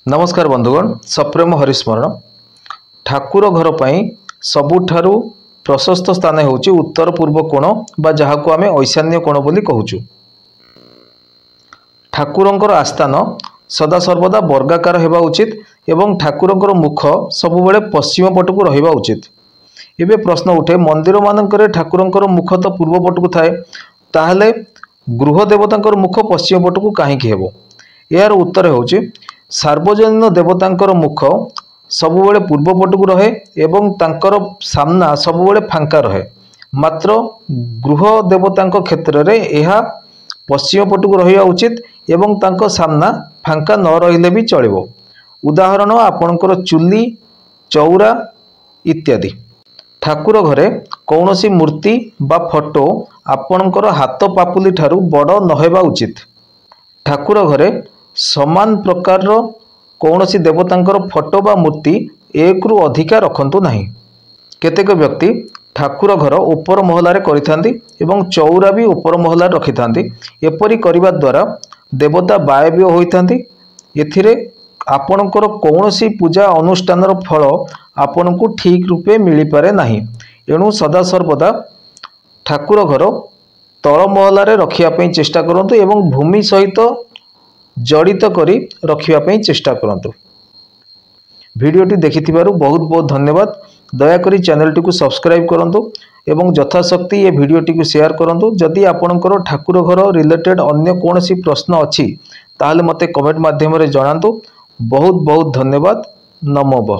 ନମସ୍କାର ବନ୍ଧୁଗଣ, ସପ୍ରେମ ହରିସ୍ମରଣ। ଠାକୁର ଘର ପାଇଁ ସବୁଠାରୁ ପ୍ରଶସ୍ତ ସ୍ଥାନ ହେଉଛି ଉତ୍ତର ପୂର୍ବ କୋଣ ବା ଯାହାକୁ ଆମେ ଐଶାନ୍ୟ କୋଣ ବୋଲି କହୁଛୁ। ଠାକୁରଙ୍କର ଆସ୍ଥାନ ସଦାସର୍ବଦା ବର୍ଗାକାର ହେବା ଉଚିତ ଏବଂ ଠାକୁରଙ୍କର ମୁଖ ସବୁବେଳେ ପଶ୍ଚିମ ପଟକୁ ରହିବା ଉଚିତ। ଏବେ ପ୍ରଶ୍ନ ଉଠେ, ମନ୍ଦିରମାନଙ୍କରେ ଠାକୁରଙ୍କର ମୁଖ ତ ପୂର୍ବ ପଟକୁ ଥାଏ, ତାହେଲେ ଗୃହ ଦେବତାଙ୍କର ମୁଖ ପଶ୍ଚିମ ପଟକୁ କାହିଁକି ହେବ? ଏହାର ଉତ୍ତର ହେଉଛି, ସାର୍ବଜନୀନ ଦେବତାଙ୍କର ମୁଖ ସବୁବେଳେ ପୂର୍ବ ପଟକୁ ରହେ ଏବଂ ତାଙ୍କର ସାମ୍ନା ସବୁବେଳେ ଫାଙ୍କା ରହେ। ମାତ୍ର ଗୃହ ଦେବତାଙ୍କ କ୍ଷେତ୍ରରେ ଏହା ପଶ୍ଚିମ ପଟକୁ ରହିବା ଉଚିତ ଏବଂ ତାଙ୍କ ସାମ୍ନା ଫାଙ୍କା ନ ରହିଲେ ବି ଚଳିବ। ଉଦାହରଣ ଆପଣଙ୍କର ଚୁଲି, ଚଉରା ଇତ୍ୟାଦି। ଠାକୁର ଘରେ କୌଣସି ମୂର୍ତ୍ତି ବା ଫଟୋ ଆପଣଙ୍କର ହାତ ପାପୁଲି ଠାରୁ ବଡ଼ ନହେବା ଉଚିତ। ଠାକୁର ଘରେ ସମାନ ପ୍ରକାରର କୌଣସି ଦେବତାଙ୍କର ଫଟୋ ବା ମୂର୍ତ୍ତି ଏକରୁ ଅଧିକା ରଖନ୍ତୁ ନାହିଁ। କେତେକ ବ୍ୟକ୍ତି ଠାକୁର ଘର ଉପର ମହଲାରେ କରିଥାନ୍ତି ଏବଂ ଚଉରା ବି ଉପର ମହଲାରେ ରଖିଥାନ୍ତି। ଏପରି କରିବା ଦ୍ୱାରା ଦେବତା ବାୟବୀୟ ହୋଇଥାନ୍ତି। ଏଥିରେ ଆପଣଙ୍କର କୌଣସି ପୂଜା ଅନୁଷ୍ଠାନର ଫଳ ଆପଣଙ୍କୁ ଠିକ୍ ରୂପେ ମିଳିପାରେ ନାହିଁ। ଏଣୁ ସଦାସର୍ବଦା ଠାକୁର ଘର ତଳ ମହଲାରେ ରଖିବା ପାଇଁ ଚେଷ୍ଟା କରନ୍ତୁ ଏବଂ ଭୂମି ସହିତ ଜଡ଼ିତ କରି ରଖିବା ପାଇଁ ଚେଷ୍ଟା କରନ୍ତୁ। ଭିଡ଼ିଓଟି ଦେଖିଥିବାରୁ ବହୁତ ବହୁତ ଧନ୍ୟବାଦ। ଦୟାକରି ଚ୍ୟାନେଲଟିକୁ ସବସ୍କ୍ରାଇବ୍ କରନ୍ତୁ ଏବଂ ଯଥାଶକ୍ତି ଏ ଭିଡ଼ିଓଟିକୁ ସେୟାର କରନ୍ତୁ। ଯଦି ଆପଣଙ୍କର ଠାକୁର ଘର ରିଲେଟେଡ଼ ଅନ୍ୟ କୌଣସି ପ୍ରଶ୍ନ ଅଛି, ତାହେଲେ ମୋତେ କମେଣ୍ଟ ମାଧ୍ୟମରେ ଜଣାନ୍ତୁ। ବହୁତ ବହୁତ ଧନ୍ୟବାଦ। ନମୋବ।